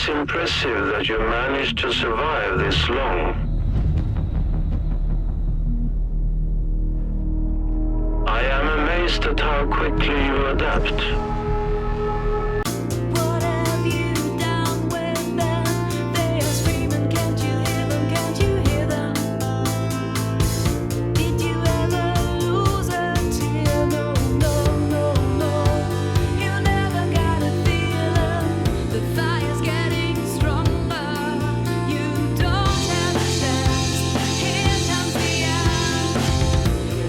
It is impressive that you managed to survive this long. I am amazed at how quickly you adapt. What have you done with them? They are screaming, can't you hear them? Can't you hear them? Did you ever lose a tear? No, no, no, no. You never got a feeling. The fire's getting stronger. You don't have a chance. Here comes the end.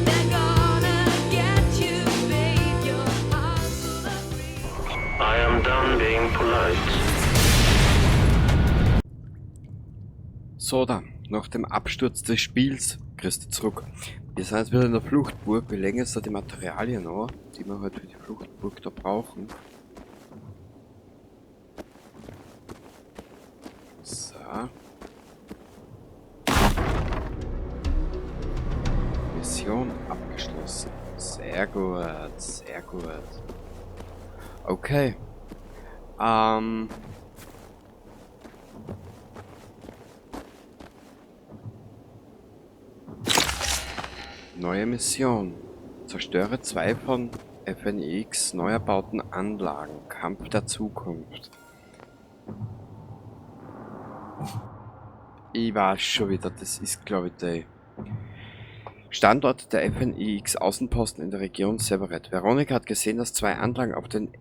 They're gonna get you, babe. Your heart's full of grief. I am done being polite. So dann, nach dem Absturz des Spiels kriegst du zurück. Wir sind jetzt wieder in der Fluchtburg. Wir legen jetzt da die Materialien an, die wir halt für die Fluchtburg da brauchen. So. Mission abgeschlossen. Sehr gut, sehr gut. Okay. Neue Mission. Zerstöre 2 von FNIX neu erbauten Anlagen. Kampf der Zukunft. Ich weiß schon wieder, das ist, glaub ich, die Standort der FNIX Außenposten in der Region Severed. Veronika hat gesehen, dass 2 Anlagen auf den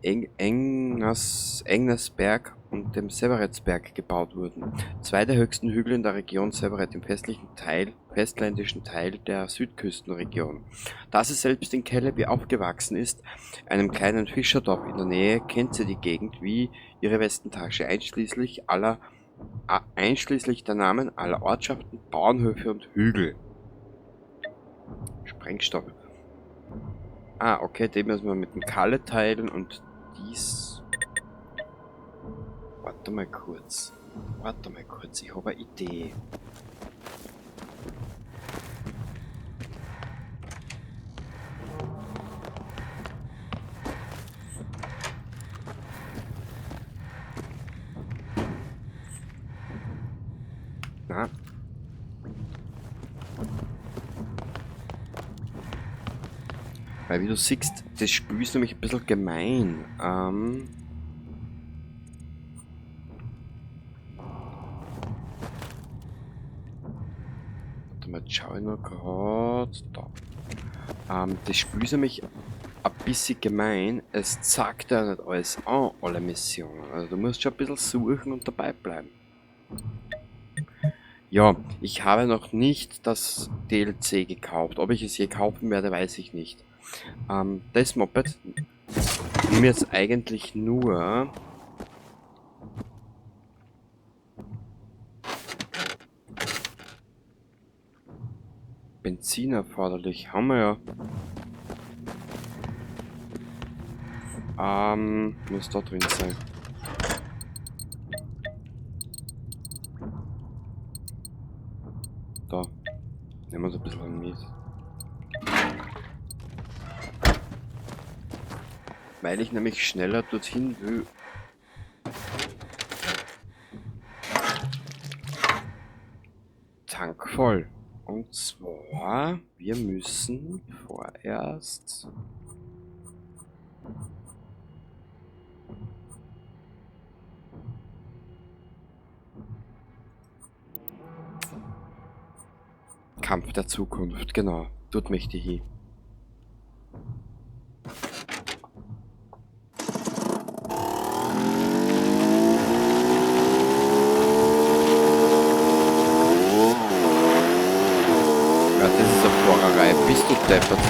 Engnesberg und dem Severetsberg gebaut wurden. 2 der höchsten Hügel in der Region Severed im festländischen Teil der Südküstenregion. Da sie selbst in Kellebi aufgewachsen ist, einem kleinen Fischerdorf in der Nähe, kennt sie die Gegend wie ihre Westentasche, einschließlich der Namen aller Ortschaften, Bauernhöfe und Hügel. Sprengstoff. Ah, okay, den müssen wir mit dem Kalle teilen und dies... Warte mal kurz. Warte mal kurz, ich habe eine Idee. Na? Weil wie du siehst, das Spiel ist nämlich ein bisschen gemein. Warte mal, jetzt schau ich noch grad. Da. Das Spiel ist nämlich ein bisschen gemein. Es zeigt ja nicht alles an, alle Missionen. Also du musst schon ein bisschen suchen und dabei bleiben. Ja, ich habe noch nicht das DLC gekauft. Ob ich es je kaufen werde, weiß ich nicht. Das Moped nehme ich jetzt eigentlich nur Benzin erforderlich. Haben wir ja. Muss da drin sein. Da. Nehmen wir so ein bisschen mit. Weil ich nämlich schneller dorthin will. Tank voll. Und zwar, wir müssen vorerst Kampf der Zukunft, genau. Dort möchte ich hin. Ja, das ist eine Fahrerei. Bist du deppert?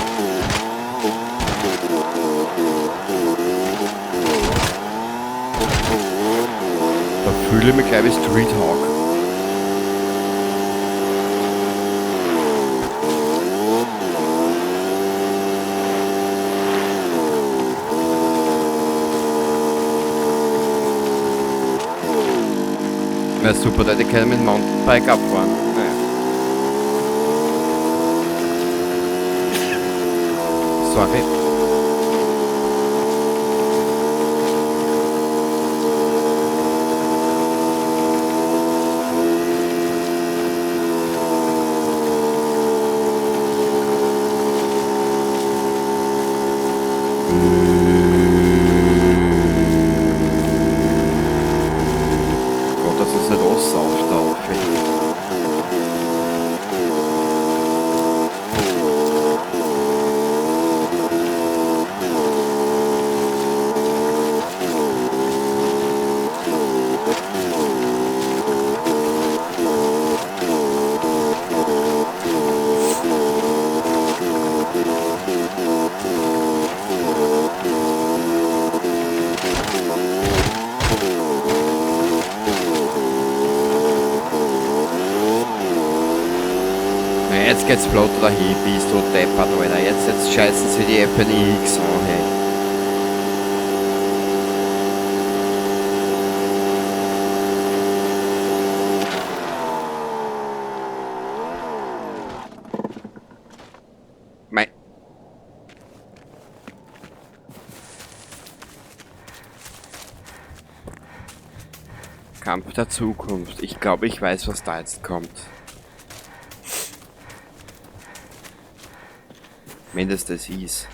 Da fühle ich mich gleich wie Street Hawk. Na super, da hätte ich mit dem Mountainbike abfahren. Naja. Sorry. Na, jetzt geht's flott dahin, bist du deppert, Alter. Jetzt scheißen sie die FNX an, hey. Mei. Kampf der Zukunft. Ich glaube, ich weiß, was da jetzt kommt. Wenn das das ist.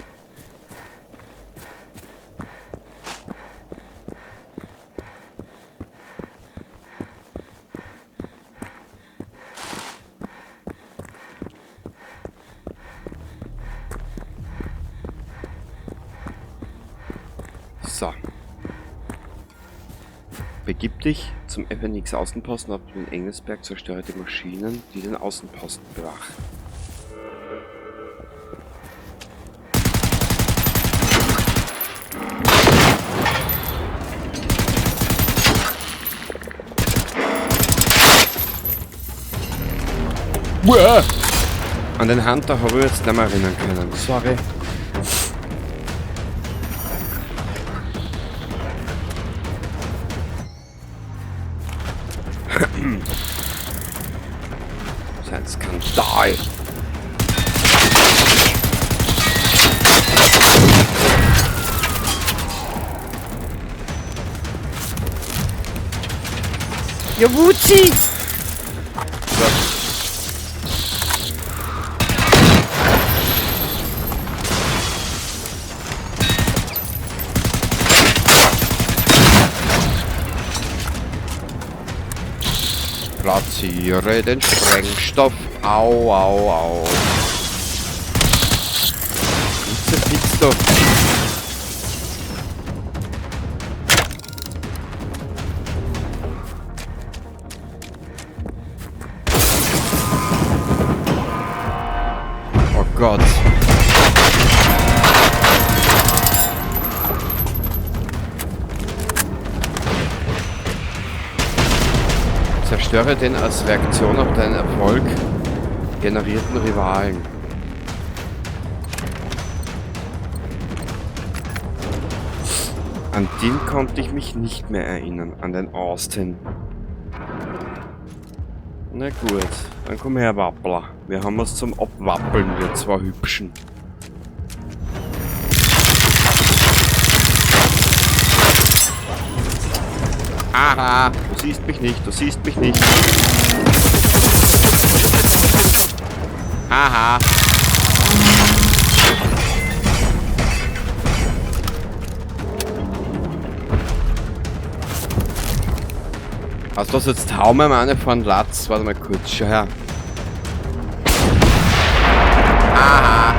So. Begib dich zum FNX Außenposten auf den Engelsberg, zerstöre die Maschinen, die den Außenposten bewachen. Uah! An den Hunter habe ich jetzt nicht mehr erinnern können. Sorry. Das ist ein Skandal. Ja, Wuzi! So. Platziere den Sprengstoff. Au, au, au. Pizza, Pizza. Oh Gott. Zerstöre den als Reaktion auf deinen Erfolg generierten Rivalen. An den konnte ich mich nicht mehr erinnern, an den Austin. Na gut, dann komm her, Wappler. Wir haben was zum Abwappeln, wir zwei Hübschen. Aha, du siehst mich nicht, du siehst mich nicht. Aha. Hast du das jetzt hau mir meine von Latz? Warte mal kurz, schau her. Aha.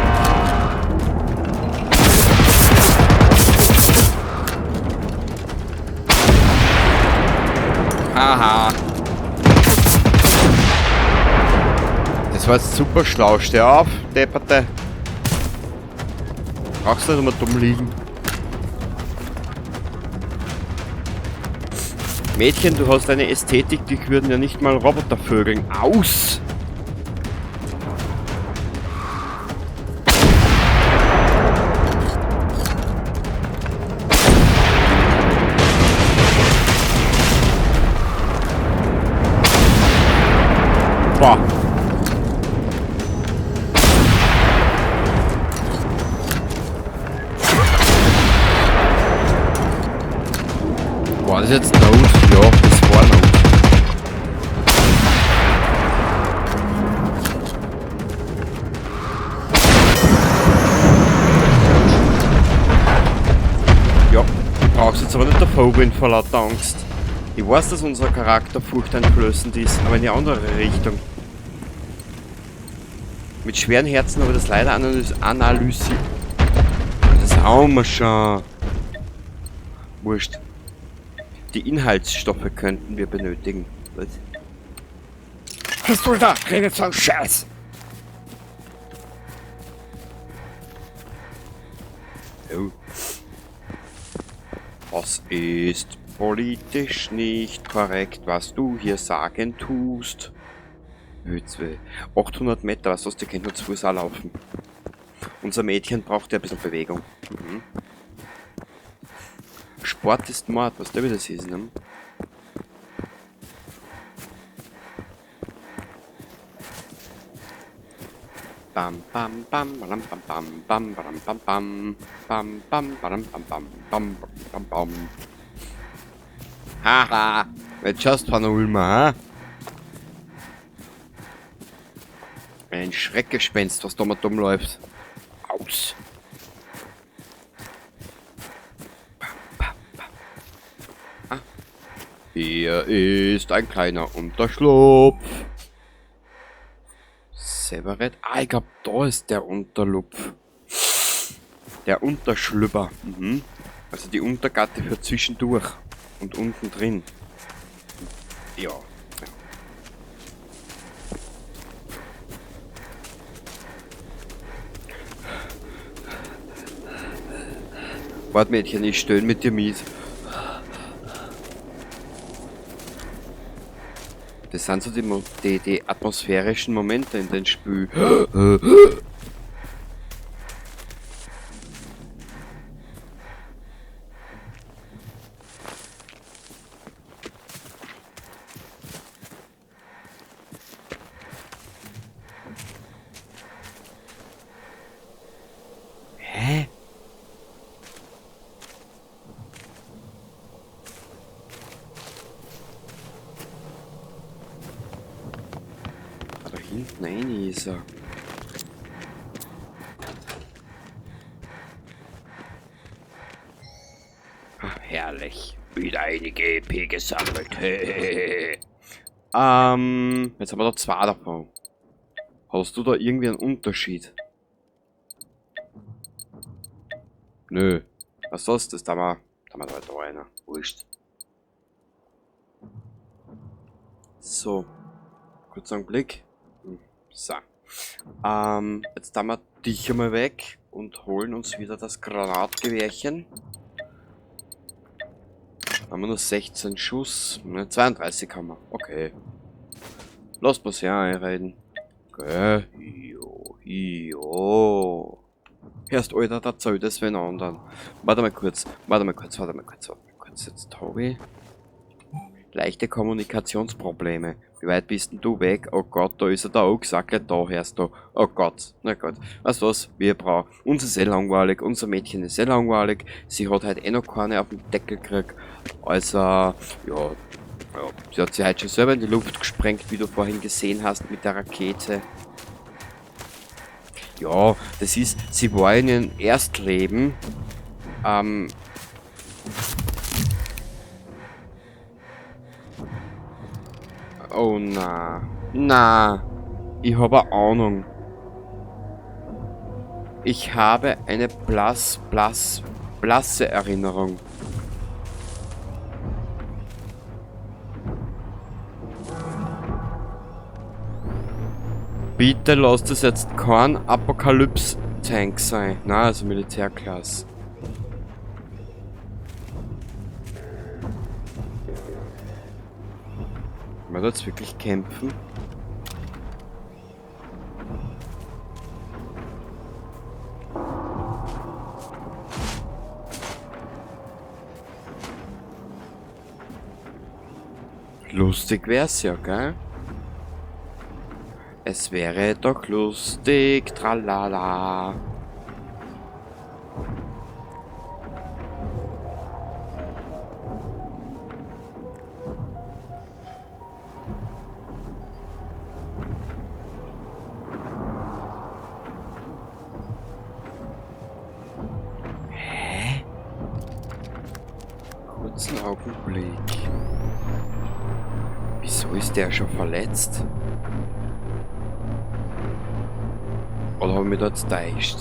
Aha. Das war jetzt super schlau. Steh auf, Depperte. Brauchst du nicht immer dumm liegen. Mädchen, du hast eine Ästhetik, die würden ja nicht mal Roboter vögeln. Aus! Boah. War das jetzt Not? Ja, das war Not. Ja, du brauchst jetzt aber nicht der Phobien vor lauter Angst. Ich weiß, dass unser Charakter furchteinflößend ist, aber in die andere Richtung. Mit schweren Herzen habe ich das leider analysiert. Das haben wir schon. Wurscht. Die Inhaltsstoffe könnten wir benötigen. Was? Was du da? Redet so einen Scheiß! Oh. Was ist politisch nicht korrekt, was du hier sagen tust? Wills Willen. 800 Meter, was sonst, die können nur zu Fuß auch laufen. Unser Mädchen braucht ja ein bisschen Bewegung. Mhm. Sport ist Mord, was der wieder ist, ne? Bam, bam, bam, bam, bam, bam, bam, bam, bam, bam, bam, bam, bam, bam, bam, bam, bam, bam. Haha, jetzt schaust von Ulmer, ha? Ein Schreckgespenst, was da mal dumm läuft. Aus. Bam, bam, bam. Ah. Hier ist ein kleiner Unterschlupf. Severed. Ah, ich glaub, da ist der Unterlupf. Der Unterschlüpper. Mhm. Also die Untergatte für zwischendurch. Und unten drin. Ja. Warte, Mädchen, ich stöhne mit dir mit. Das sind so die atmosphärischen Momente in den Spiel. Hä? Da hinten rein ist er. Ach, herrlich. Wieder einige EP gesammelt. Jetzt haben wir da zwei davon. Hast du da irgendwie einen Unterschied? Nö. Was soll's das? Da mal da einer. Wurscht. So. Kurz einen Blick. So. Jetzt tun wir dich einmal weg und holen uns wieder das Granatgewehrchen. Haben wir nur 16 Schuss. Ne, 32 haben wir. Okay. Lass mal sehr einreden. Okay. Jo, jo. Erst Alter, da zählt es wenn anderen. Warte mal kurz. Warte mal kurz, warte mal kurz, warte mal kurz. Jetzt Tobi. Leichte Kommunikationsprobleme. Wie weit bist denn du weg? Oh Gott, da ist er da auch gesagt, da hörst du. Oh Gott, na gut. Weißt du was? Wir brauchen. Uns ist eh langweilig, unser Mädchen ist eh langweilig. Sie hat halt eh noch keine auf den Deckel gekriegt. Also, ja, ja. Sie hat sich halt schon selber in die Luft gesprengt, wie du vorhin gesehen hast mit der Rakete. Ja, das ist, sie war in ihrem Erstleben. Oh na, na, ich habe eine Ahnung. Ich habe eine blasse Erinnerung. Bitte lass das jetzt kein Apokalypse-Tank sein. Na, also Militärklasse. Wollen wir jetzt wirklich kämpfen? Lustig wär's ja, gell? Es wäre doch lustig, tralala. Hä? Kurzen Augenblick. Wieso ist der schon verletzt? Oder habe ich mich da jetzt täuscht?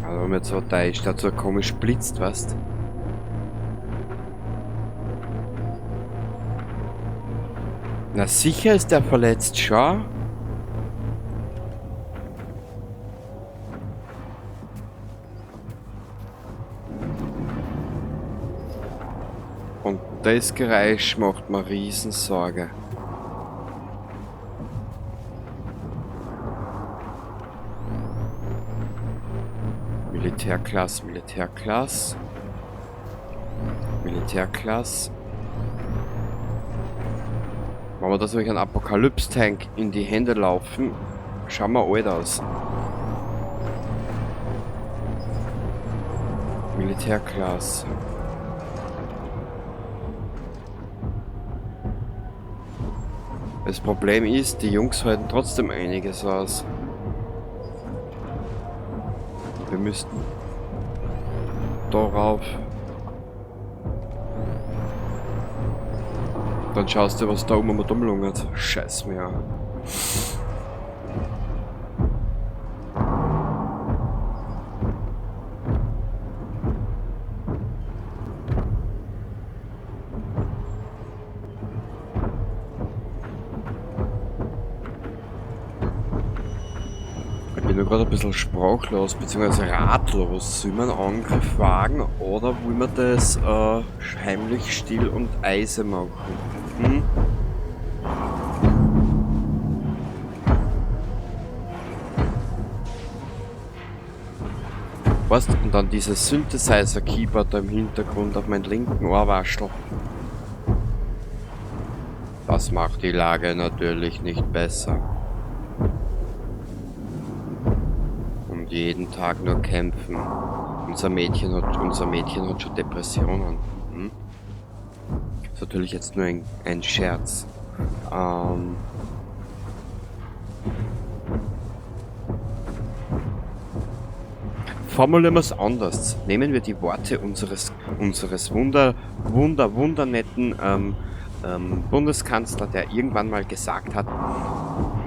Also, wenn man jetzt so täuscht, der hat so komisch blitzt, weißt? Na sicher ist der verletzt, schau. Das Geräusch macht mir Riesensorge. Militärklasse, Militärklasse. Militärklasse. Wenn wir das nämlich einen Apokalypse-Tank in die Hände laufen, schauen wir alt aus. Militärklasse. Das Problem ist, die Jungs halten trotzdem einiges aus. Wir müssten darauf. Dann schaust du, was da oben rumlungert. Scheiß mir an. Ich bin nur gerade ein bisschen sprachlos bzw. ratlos. Soll man einen Angriff wagen oder wollen wir das heimlich still und eise machen? Hm? Weißt du, und dann dieses Synthesizer-Keyboard da im Hintergrund auf meinen linken Ohrwaschel. Das macht die Lage natürlich nicht besser. Und jeden Tag nur kämpfen. Unser Mädchen hat schon Depressionen. Hm? Ist natürlich jetzt nur ein Scherz. Formulieren wir es anders. Nehmen wir die Worte unseres wundernetten Bundeskanzler, der irgendwann mal gesagt hat,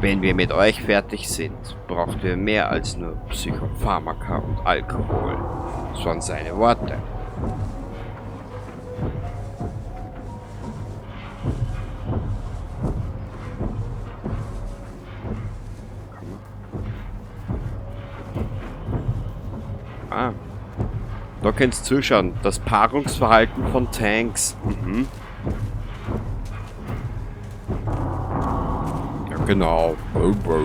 wenn wir mit euch fertig sind, braucht ihr mehr als nur Psychopharmaka und Alkohol. Das waren seine Worte. Ah. Da könnt ihr zuschauen. Das Paarungsverhalten von Tanks. Mhm. Ja, genau. Oh, oh.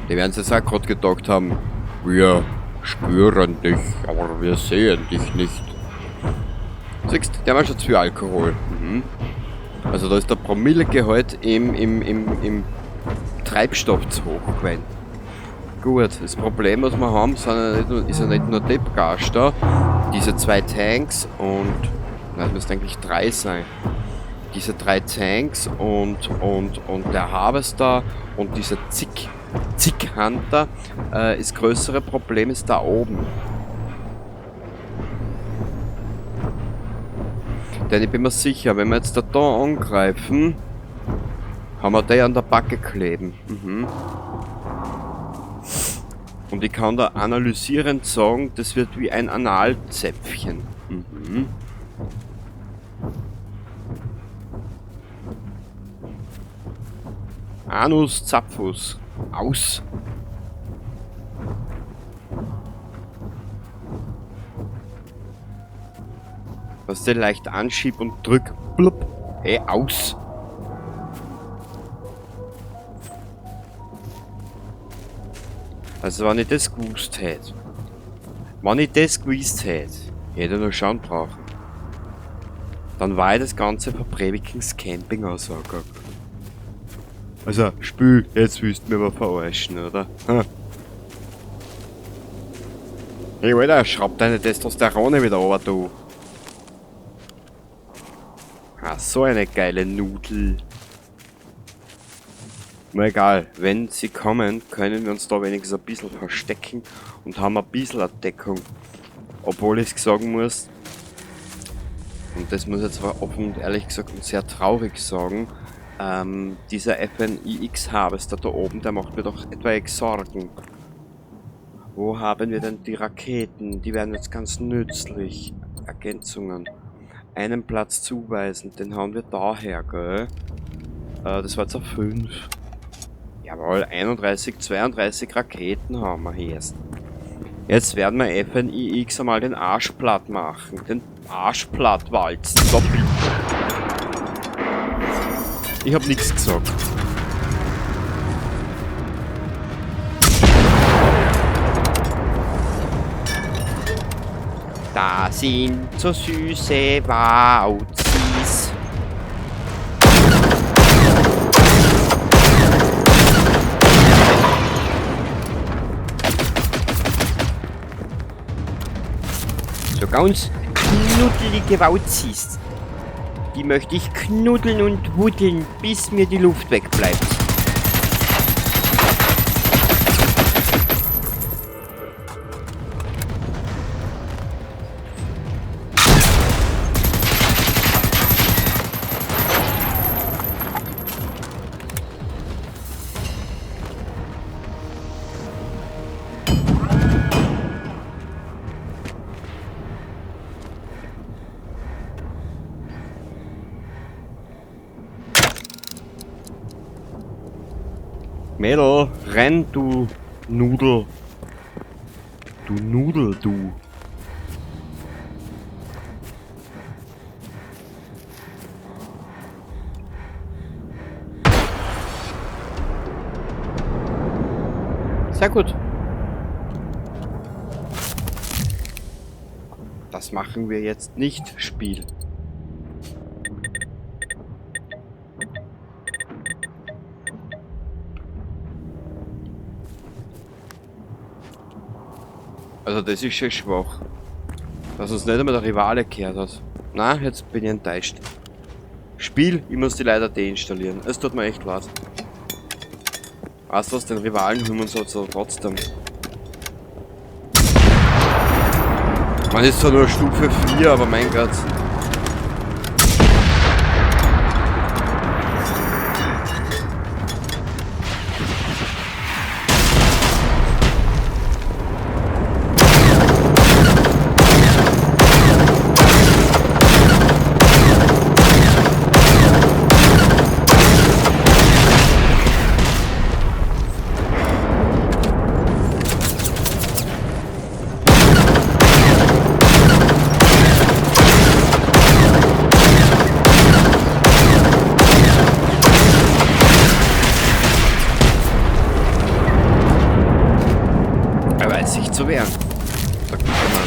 Die werden sich jetzt auch gerade gedacht haben, wir spüren dich, aber wir sehen dich nicht. Siehst du, der war schon zu viel Alkohol. Mhm. Also da ist der Promillegehalt im Treibstoff zu hoch gewesen. Gut, das Problem, was wir haben, sind ja nicht nur, ist ja nicht nur Deppgas da. Diese zwei Tanks und... Nein, es müssten eigentlich drei sein. Diese drei Tanks und der Harvester und dieser Zick-Hunter. Das größere Problem ist da oben. Denn ich bin mir sicher, wenn wir jetzt da angreifen, haben wir den an der Backe kleben. Mhm. Und ich kann da analysierend sagen, das wird wie ein Analzäpfchen. Mhm. Anus Zapfus. Aus. Was der leicht anschieb und drück. Blub. Hey, aus. Also wenn ich das gewusst hätte. Wenn ich das gewusst hätte, hätte ich nur schauen brauchen. Dann war ich das Ganze Verbrevikens Camping aussage. Also, Spül, jetzt willst du mir aber verarschen, oder? Ha. Hey, Alter, schraub deine Testosterone wieder runter, du. Ah, so eine geile Nudel. Na egal, wenn sie kommen, können wir uns da wenigstens ein bisschen verstecken und haben ein bisschen eine Deckung. Obwohl ich sagen muss, und das muss ich jetzt aber offen und ehrlich gesagt und sehr traurig sagen, dieser FNIX Harvester da oben, der macht mir doch etwaig Sorgen. Wo haben wir denn die Raketen? Die wären jetzt ganz nützlich. Ergänzungen. Einen Platz zuweisen, den haben wir daher, gell? Das war jetzt auf 5. Jawohl, 31, 32 Raketen haben wir hier erst. Jetzt werden wir FNIX einmal den Arsch platt machen. Den Arsch platt walzen. So. Ich hab nichts gesagt. Da sind so süße Wauzis. So ganz knuddelige Wauzis. Die möchte ich knuddeln und wuddeln, bis mir die Luft wegbleibt. Mädel, renn, du Nudel. Du Nudel, du. Sehr gut. Das machen wir jetzt nicht, Spiel. Also das ist schon schwach. Dass uns nicht einmal der Rivale gehört hat. Na, jetzt bin ich enttäuscht. Spiel, ich muss die leider deinstallieren. Es tut mir echt leid. Weißt du was, den Rivalen holen wir uns also trotzdem. Man ist zwar nur Stufe 4, aber mein Gott. Er weiß sich zu wehren. Der gute Mann.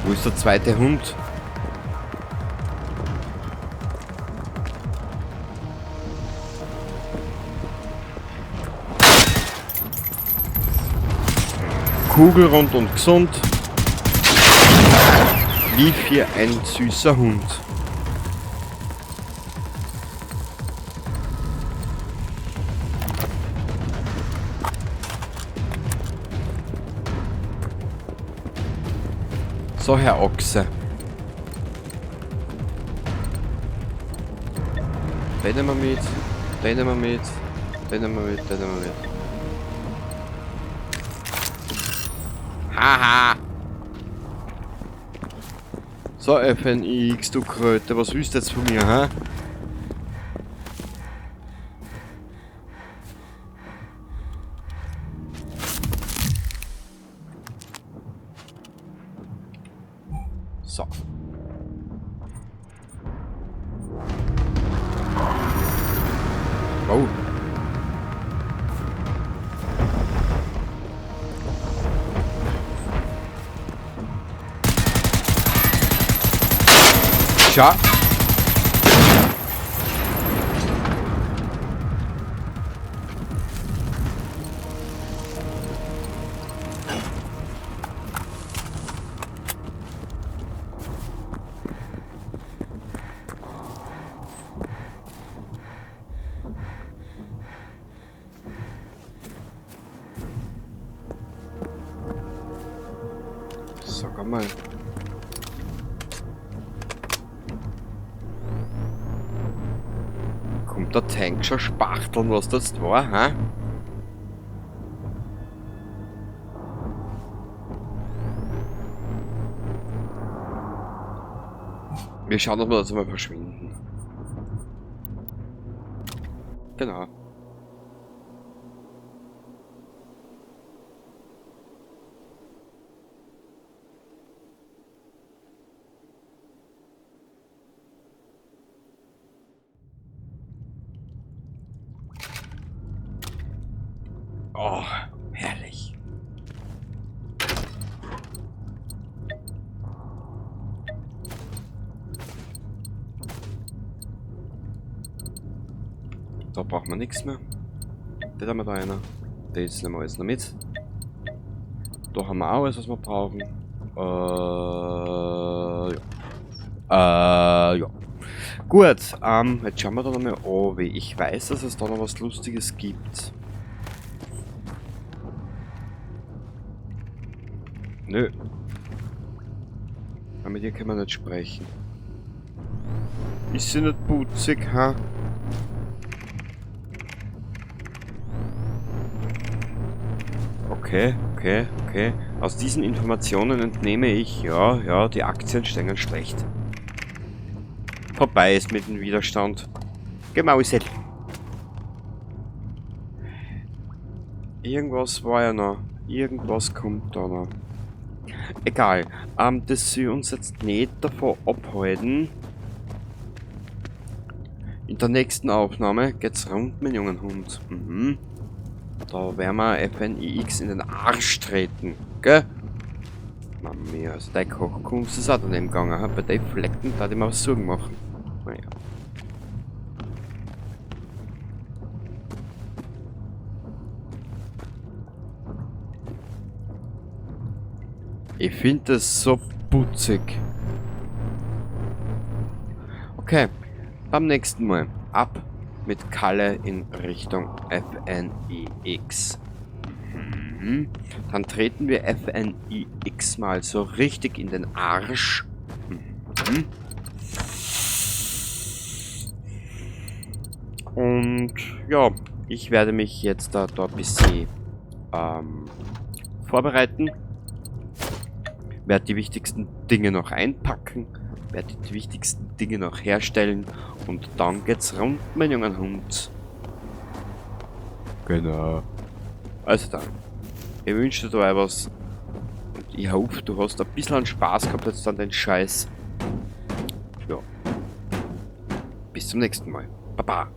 Wo ist der zweite Hund? Kugelrund und gesund. Wie für ein süßer Hund. So, Herr Ochse. Den nehmen wir mit, den nehmen wir mit, den nehmen wir mit, den nehmen wir mit. Haha! So, FNX, du Kröte, was willst du jetzt von mir, hä? So. Oh. Schau. Sag einmal. Kommt der Tank schon spachteln, was das war, hä? Wir schauen, dass wir das mal verschwinden. Genau. Oh, herrlich. Da braucht man nichts mehr. Das haben wir da einer. Das nehmen wir jetzt noch mit. Da haben wir auch alles, was wir brauchen. Ja. Ja. Gut, jetzt schauen wir da nochmal an, wie ich weiß, dass es da noch was Lustiges gibt. Nö. Aber mit ihr können wir nicht sprechen. Ist sie nicht putzig, ha? Okay, okay, okay. Aus diesen Informationen entnehme ich, ja, ja, die Aktien stehen schlecht. Vorbei ist mit dem Widerstand. Gemausel. Irgendwas war ja noch. Irgendwas kommt da noch. Egal. Das soll uns jetzt nicht davon abhalten. In der nächsten Aufnahme geht's rund, mein jungen Hund. Da werden wir FNIX in den Arsch treten, gell? Mama mia, also deine Kochkunst ist auch daneben gegangen, ha? Bei den Flecken da ich mir was Sorgen machen. Naja. Ich find das so putzig. Okay, beim nächsten Mal ab mit Kalle in Richtung FNIX. Dann treten wir FNIX mal so richtig in den Arsch. Und ja, ich werde mich jetzt da ein bisschen vorbereiten. Werde die wichtigsten Dinge noch einpacken, werde die wichtigsten Dinge noch herstellen und dann geht's rund, mein junger Hund. Genau. Also dann, ich wünsche dir dabei was und ich hoffe, du hast ein bisschen Spaß gehabt jetzt an den Scheiß. Ja. Bis zum nächsten Mal. Baba.